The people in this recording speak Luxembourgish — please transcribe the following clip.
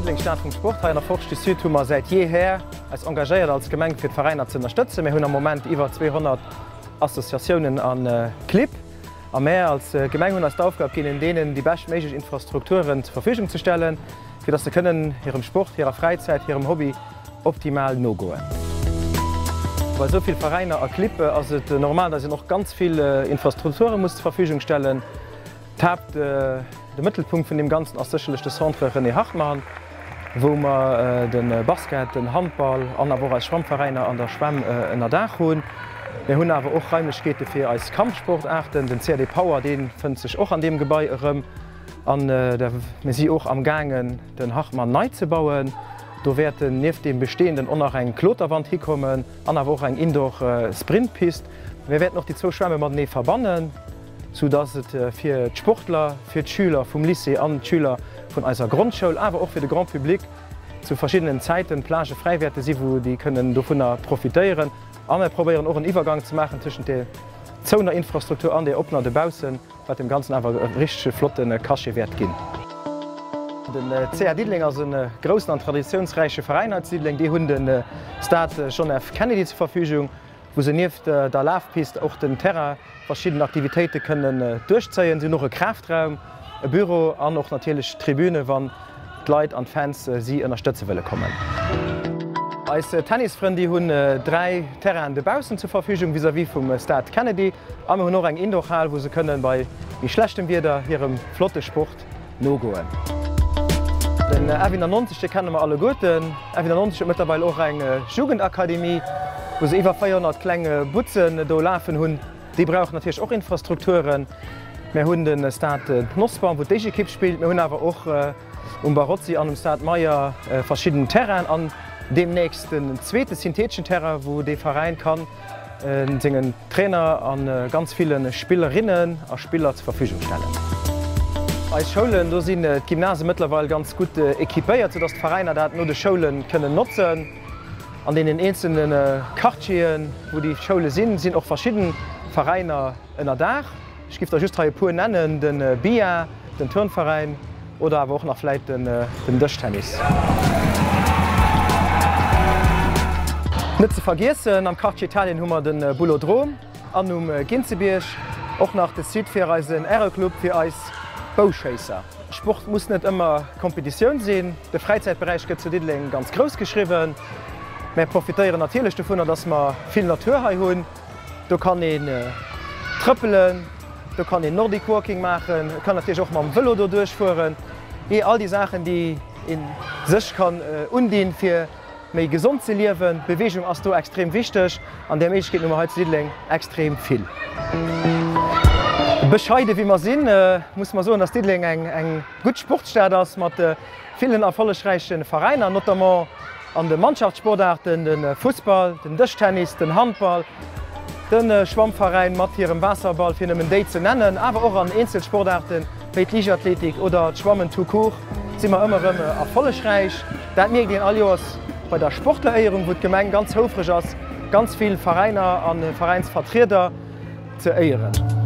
Diddeleng, Stad vum Sport. Hei an der Forge du Sud hu mer säit jeeher eis engagéiert als Gemeng fir d'Veräiner ze ënnerstëtzen. Mir hunn am Moment iwwer 200 Associatiounen a Clibb a mär als Gemeng hunn eis d'Aufgab ginn, deenen déi beschtméiglech Infrastrukturen zur Verfügung ze stellen, fir dass se kënnen hirem Sport, hirer Fräizäit, hirem Hobby optimal nogoen. Bei esou vill Veräiner a Clibbe ass et normal, dass een och ganz vill Infrastrukture muss zur Verfügung stellen. D'Haapt, de Mëttelpunkt vun deem Ganzen ass sécherlech de Centre René Hartmann, wou mer de Basket, den Handball an awer och eis Schwammveräiner an der Schwämm ënnerdaach hunn. Mir hunn awer och Raimlechkeete fir eis Kampfsportaarten. Den CAD Power, dee fënnt sech och an deem Gebai erëm. An mir si och am gaangen, den Hartmann nei ze bauen. Do wäerten nieft deem bestehenden och nach eng Kloterwand hikommen an awer och eng Indoor-Sprintpist. Mir wäerten och déi zwou Schwämme matenee verbannen, sou dass et fir d'Sportler, fir d'Schüler vum Lycée an d'Schüler vun eiser Grondschoul, awer och fir de Grand Public zu verschiddenen Zäiten Plagë fräi wäerte si wou déi kënnen dovunner profitéieren. A mir probéieren och en Iwwergang ze maachen tëschent där zouener Infrastruktur an där oppener dobaussen. Wat dem Ganzen awer e richtege flotte Cachet wäert ginn. Den CA Diddeleng ass e groussen an traditiounsräiche Veräin hei zu Diddeleng. Déi hunn de Stade John F. Kennedy zur Verfügung, wou se nieft der Lafpist och den Terrain verschidden Aktivitéite kënnen duerchzéien. Si hunn och e Kraftraum, e Büro an och natierlech Tribüne wann d'Leit an d'Fans si ënnerstëtze wëlle kommen. Eis Tennisfrënn déi hunn 3 Terrainen dobaussen zur Verfügung vis-à-vis vum Stade Kennedy a mir hunn och eng Indoorhal wou se kënne bei méi schlechtem Wieder hirem flotte Sport nogoen. Den F91 dee kenne mer alleguerten. F91 huet mëttlerweil och eng Jugendakademie wou se iwwer 400 kleng Butzen do lafen hunn. Déi brauchen natierlech och Infrastrukturen. Mir hunn de Stade Nosbaum, wou d'Éischt-Ekipp spillt. Mir hunn awer och um Barozzi an um Stade Meyer verschidden Terrainen an deemnächst den zweete syntheeteschen Terrain, wou dee Veräin ka sengen Trainer a ganz ville Spillerinnen a Spiller zur Verfügung stellen. Eis Schoulen, do sinn d'Gymnase mëttlerweil ganz gutt equipéiert, soudass d'Veräiner dat no de Schoule kënnen notzen. An deenen eenzelne Quartieren, wou déi Schoule sinn, sinn och verschidden Veräiner ënner Daach. Ech giff der just hei e puer nennen, de BIA, den Turnveräin oder awer och nach vläit den Dëschtennis. Net ze vergiessen, am Quartier Italien hu mer de Boulodrome an um Ginzebierg och nach de Site fir eisen Aeroclub fir eis Bouschéisser. Sport muss net ëmmer Competitioun sinn. De Fräizäitberäich gëtt zu Diddeleng ganz grouss geschriwwen. Mär profitéieren natierlech dovunner, dass mer vill Natur hei hunn. Do kann een trëppelen, do kann een Nordic Walking maachen, et kann natierlech och mam Vëlo do duerchfueren. Jee, all déi Saachen, déi ee sech kann undinn, fir méi gesond ze liewen. Beweegung ass do extrem wichteg an där Méiglechkeeten hu mer hei zu Diddeleng extrem vill. Bescheide wéi mer sinn, musse mer soen, dass Diddeleng eng gutt Sportsstad ass mat villen erfollegräiche Veräiner, notamment an de Mannschaftssportaarten, de Fussball, den Dëschtennis, den Handball, de Schwammveräin mat hirem Waasserball, fir nëmmen déi ze nennen, awer och an Eenzelsportaarten wéi d'Liichtathletik oder d'Schwammen tout court si mer ëmmer erëm erfollegräich. Dat mierkt een all Joers bei der Sportleréierung, wou d'Gemeng ganz houfreg ass, ganz vill Veräiner a Veräinsvertrieder ze éieren.